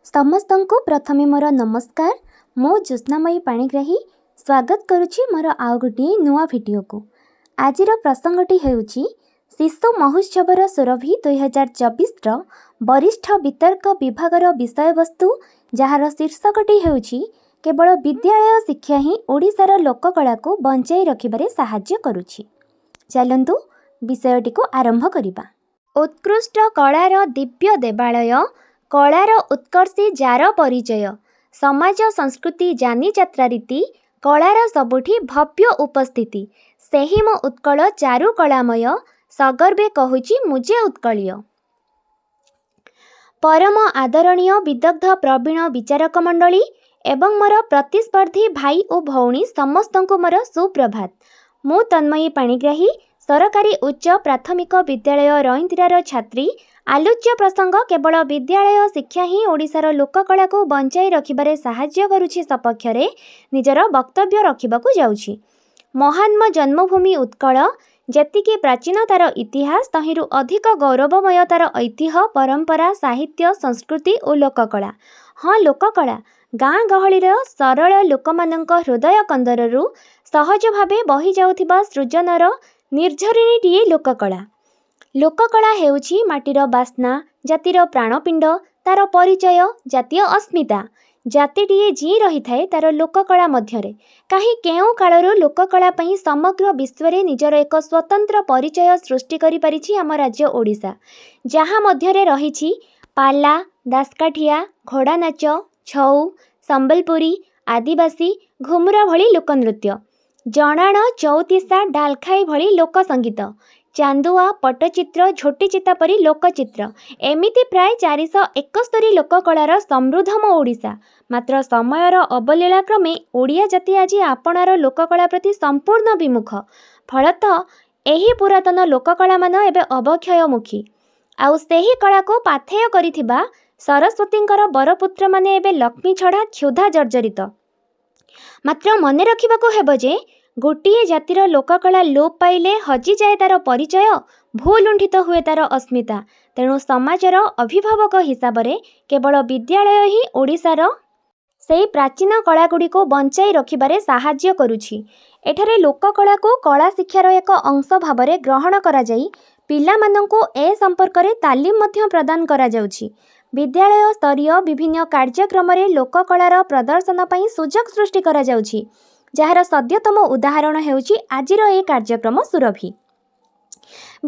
ସମସ୍ତଙ୍କୁ ପ୍ରଥମେ ମୋର ନମସ୍କାର। ମୁଁ ଜ୍ୟୋତ୍ସ୍ନାମୟୀ ପାଣିଗ୍ରାହୀ ସ୍ୱାଗତ କରୁଛି ମୋର ଆଉ ଗୋଟିଏ ନୂଆ ଭିଡ଼ିଓକୁ। ଆଜିର ପ୍ରସଙ୍ଗଟି ହେଉଛି ଶିଶୁ ମହୋତ୍ସବର ସୁରଭି 2024ର ବରିଷ୍ଠ ବିତର୍କ ବିଭାଗର ବିଷୟବସ୍ତୁ, ଯାହାର ଶୀର୍ଷକଟି ହେଉଛି କେବଳ ବିଦ୍ୟାଳୟ ଶିକ୍ଷା ହିଁ ଓଡ଼ିଶାର ଲୋକକଳାକୁ ବଞ୍ଚାଇ ରଖିବାରେ ସାହାଯ୍ୟ କରୁଛି। ଚାଲନ୍ତୁ, ବିଷୟଟିକୁ ଆରମ୍ଭ କରିବା। ଉତ୍କୃଷ୍ଟ କଳାର ଦିବ୍ୟ ଦେବାଳୟ, କଳାର ଉତ୍କର୍ଷେ ଯାର ପରିଚୟ। ସମାଜ ସଂସ୍କୃତି ଯାନିଯାତ୍ରା ରୀତି, କଳାର ସବୁଠି ଭବ୍ୟ ଉପସ୍ଥିତି। ସେହି ମୋ ଉତ୍କଳ ଚାରୁ କଳାମୟ, ସଗର୍ବେ କହୁଛି ମୁଁ ଯେ ଉତ୍କଳୀୟ। ପରମ ଆଦରଣୀୟ ବିଦଗ୍ଧ ପ୍ରବୀଣ ବିଚାରକ ମଣ୍ଡଳୀ ଏବଂ ମୋର ପ୍ରତିସ୍ପର୍ଦ୍ଧୀ ଭାଇ ଓ ଭଉଣୀ ସମସ୍ତଙ୍କୁ ମୋର ସୁପ୍ରଭାତ। ମୁଁ ତନ୍ମୟୀ ପାଣିଗ୍ରାହୀ, ସରକାରୀ ଉଚ୍ଚ ପ୍ରାଥମିକ ବିଦ୍ୟାଳୟ, ରଇନ୍ତିରାର ଛାତ୍ରୀ, ଆଲୋଚ୍ୟ ପ୍ରସଙ୍ଗ କେବଳ ବିଦ୍ୟାଳୟ ଶିକ୍ଷା ହିଁ ଓଡ଼ିଶାର ଲୋକକଳାକୁ ବଞ୍ଚାଇ ରଖିବାରେ ସାହାଯ୍ୟ କରୁଛି ସପକ୍ଷରେ ନିଜର ବକ୍ତବ୍ୟ ରଖିବାକୁ ଯାଉଛି। ମହାତ୍ମ ଜନ୍ମଭୂମି ଉତ୍କଳ ଯେତିକି ପ୍ରାଚୀନ ତାର ଇତିହାସ, ତହିଁରୁ ଅଧିକ ଗୌରବମୟ ତାର ଐତିହ୍ୟ, ପରମ୍ପରା, ସାହିତ୍ୟ, ସଂସ୍କୃତି ଓ ଲୋକକଳା। ହଁ, ଲୋକକଳା। ଗାଁ ଗହଳିର ସରଳ ଲୋକମାନଙ୍କ ହୃଦୟ କନ୍ଦରରୁ ସହଜ ଭାବେ ବହିଯାଉଥିବା ସୃଜନର ନିର୍ଝରିଣୀଟିଏ ଲୋକକଳା। ଲୋକକଳା ହେଉଛି ମାଟିର ବାସ୍ନା, ଜାତିର ପ୍ରାଣପିଣ୍ଡ, ତାର ପରିଚୟ, ଜାତୀୟ ଅସ୍ମିତା। ଜାତିଟିଏ ଜୀଇଁ ରହିଥାଏ ତାର ଲୋକକଳା ମଧ୍ୟରେ। କାହିଁ କେଉଁ କାଳରୁ ଲୋକକଳା ପାଇଁ ସମଗ୍ର ବିଶ୍ୱରେ ନିଜର ଏକ ସ୍ୱତନ୍ତ୍ର ପରିଚୟ ସୃଷ୍ଟି କରିପାରିଛି ଆମ ରାଜ୍ୟ ଓଡ଼ିଶା, ଯାହା ମଧ୍ୟରେ ରହିଛି ପାଲା, ଦାସକାଠିଆ, ଘୋଡ଼ାନାଚ, ଛଉ, ସମ୍ବଲପୁରୀ, ଆଦିବାସୀ, ଘୁମୁରା ଭଳି ଲୋକନୃତ୍ୟ, ଜଣାଣ, ଚଉତିଶା, ଡାଲଖାଇ ଭଳି ଲୋକ ସଙ୍ଗୀତ, ଚାନ୍ଦୁଆ, ପଟ୍ଟଚିତ୍ର, ଝୋଟିଚିତା ପରି ଲୋକଚିତ୍ର। ଏମିତି ପ୍ରାୟ 471 ଲୋକକଳାର ସମୃଦ୍ଧ ମୋ ଓଡ଼ିଶା। ମାତ୍ର ସମୟର ଅବଲୀଳା କ୍ରମେ ଓଡ଼ିଆ ଜାତି ଆଜି ଆପଣାର ଲୋକକଳା ପ୍ରତି ସମ୍ପୂର୍ଣ୍ଣ ବିମୁଖ। ଫଳତଃ ଏହି ପୁରାତନ ଲୋକକଳାମାନ ଏବେ ଅବକ୍ଷୟମୁଖୀ। ଆଉ ସେହି କଳାକୁ ପାଥେୟ କରିଥିବା ସରସ୍ୱତୀଙ୍କର ବରପୁତ୍ରମାନେ ଏବେ ଲକ୍ଷ୍ମୀ ଛଡ଼ା କ୍ଷୁଧା ଜର୍ଜରିତ। ମାତ୍ର ମନେ ରଖିବାକୁ ହେବ ଯେ, ଗୋଟିଏ ଜାତିର ଲୋକକଳା ଲୋପ ପାଇଲେ ହଜିଯାଏ ତାର ପରିଚୟ, ଭୂଲୁଣ୍ଠିତ ହୁଏ ତାର ଅସ୍ମିତା। ତେଣୁ ସମାଜର ଅଭିଭାବକ ହିସାବରେ କେବଳ ବିଦ୍ୟାଳୟ ହିଁ ଓଡ଼ିଶାର ସେଇ ପ୍ରାଚୀନ କଳାଗୁଡ଼ିକୁ ବଞ୍ଚାଇ ରଖିବାରେ ସାହାଯ୍ୟ କରୁଛି। ଏଠାରେ ଲୋକକଳାକୁ କଳା ଶିକ୍ଷାର ଏକ ଅଂଶ ଭାବରେ ଗ୍ରହଣ କରାଯାଇ ପିଲାମାନଙ୍କୁ ଏ ସମ୍ପର୍କରେ ତାଲିମ ମଧ୍ୟ ପ୍ରଦାନ କରାଯାଉଛି। ବିଦ୍ୟାଳୟ ସ୍ତରୀୟ ବିଭିନ୍ନ କାର୍ଯ୍ୟକ୍ରମରେ ଲୋକକଳାର ପ୍ରଦର୍ଶନ ପାଇଁ ସୁଯୋଗ ସୃଷ୍ଟି କରାଯାଉଛି, ଯାହାର ସଦ୍ୟତମ ଉଦାହରଣ ହେଉଛି ଆଜିର ଏ କାର୍ଯ୍ୟକ୍ରମ ସୁରଭି।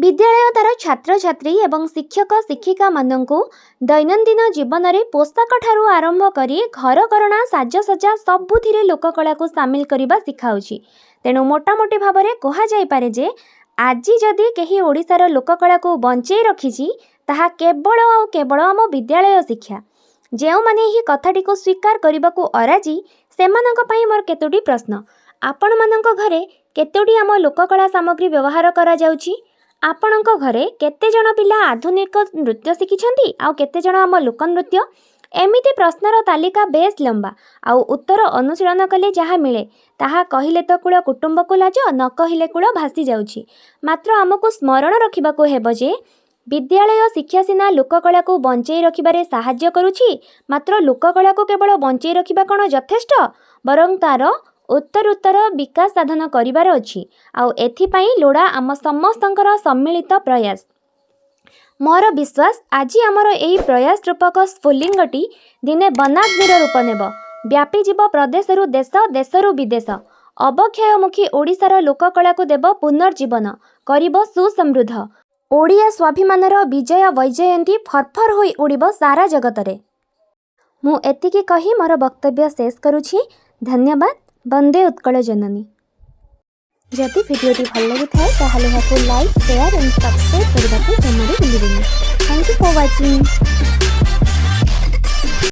ବିଦ୍ୟାଳୟ ତାର ଛାତ୍ରଛାତ୍ରୀ ଏବଂ ଶିକ୍ଷକ ଶିକ୍ଷିକାମାନଙ୍କୁ ଦୈନନ୍ଦିନ ଜୀବନରେ ପୋଷାକଠାରୁ ଆରମ୍ଭ କରି ଘରକରଣା ସାଜସଜ୍ଜା ସବୁଥିରେ ଲୋକକଳାକୁ ସାମିଲ କରିବା ଶିଖାଉଛି। ତେଣୁ ମୋଟାମୋଟି ଭାବରେ କୁହାଯାଇପାରେ ଯେ, ଆଜି ଯଦି କେହି ଓଡ଼ିଶାର ଲୋକକଳାକୁ ବଞ୍ଚେଇ ରଖିଛି, ତାହା କେବଳ ଆଉ କେବଳ ଆମ ବିଦ୍ୟାଳୟ ଶିକ୍ଷା। ଯେଉଁମାନେ ଏହି କଥାଟିକୁ ସ୍ୱୀକାର କରିବାକୁ ଅରାଜି, ସେମାନଙ୍କ ପାଇଁ ମୋର କେତୋଟି ପ୍ରଶ୍ନ। ଆପଣମାନଙ୍କ ଘରେ କେତୋଟି ଆମ ଲୋକକଳା ସାମଗ୍ରୀ ବ୍ୟବହାର କରାଯାଉଛି? ଆପଣଙ୍କ ଘରେ କେତେଜଣ ପିଲା ଆଧୁନିକ ନୃତ୍ୟ ଶିଖିଛନ୍ତି ଆଉ କେତେଜଣ ଆମ ଲୋକନୃତ୍ୟ? ଏମିତି ପ୍ରଶ୍ନର ତାଲିକା ବେଶ୍ ଲମ୍ବା। ଆଉ ଉତ୍ତର ଅନୁଶୀଳନ କଲେ ଯାହା ମିଳେ, ତାହା କହିଲେ ତ କୁଳ କୁଟୁମ୍ବକୁ ଲାଜ, ନ କହିଲେ କୁଳ ଭାସିଯାଉଛି। ମାତ୍ର ଆମକୁ ସ୍ମରଣ ରଖିବାକୁ ହେବ ଯେ, ବିଦ୍ୟାଳୟ ଶିକ୍ଷା ସିନା ଲୋକକଳାକୁ ବଞ୍ଚେଇ ରଖିବାରେ ସାହାଯ୍ୟ କରୁଛି, ମାତ୍ର ଲୋକକଳାକୁ କେବଳ ବଞ୍ଚେଇ ରଖିବା କ'ଣ ଯଥେଷ୍ଟ? ବରଂ ତାର ଉତ୍ତରୋତ୍ତର ବିକାଶ ସାଧନ କରିବାର ଅଛି। ଆଉ ଏଥିପାଇଁ ଲୋଡ଼ା ଆମ ସମସ୍ତଙ୍କର ସମ୍ମିଳିତ ପ୍ରୟାସ। ମୋର ବିଶ୍ୱାସ, ଆଜି ଆମର ଏହି ପ୍ରୟାସ ରୂପକ ସ୍ଫୁଲିଙ୍ଗଟି ଦିନେ ବନାଗ୍ନିର ରୂପ ନେବ, ବ୍ୟାପିଯିବ ପ୍ରଦେଶରୁ ଦେଶ, ଦେଶରୁ ବିଦେଶ। ଅବକ୍ଷୟମୁଖୀ ଓଡ଼ିଶାର ଲୋକକଳାକୁ ଦେବ ପୁନର୍ଜୀବନ, କରିବ ସୁସମୃଦ୍ଧ। ଓଡ଼ିଆ ସ୍ୱାଭିମାନର ବିଜୟ ବୈଜୟନ୍ତୀ ଫରଫର ହୋଇ ଉଡ଼ିବ ସାରା ଜଗତରେ। ମୁଁ ଏତିକି କହି ମୋର ବକ୍ତବ୍ୟ ଶେଷ କରୁଛି। ଧନ୍ୟବାଦ। ବନ୍ଦେ ଉତ୍କଳ ଜନନୀ। ଯଦି ଭିଡ଼ିଓଟି ଭଲ ଲାଗିଥାଏ, ତାହେଲେ ଏହାକୁ ଲାଇକ୍, ସେୟାର ଆଣ୍ଡ ସବସ୍କ୍ରାଇବ୍ କରିବାକୁ ଜମାରୁ ଭୁଲିବେନି। Thank you for watching.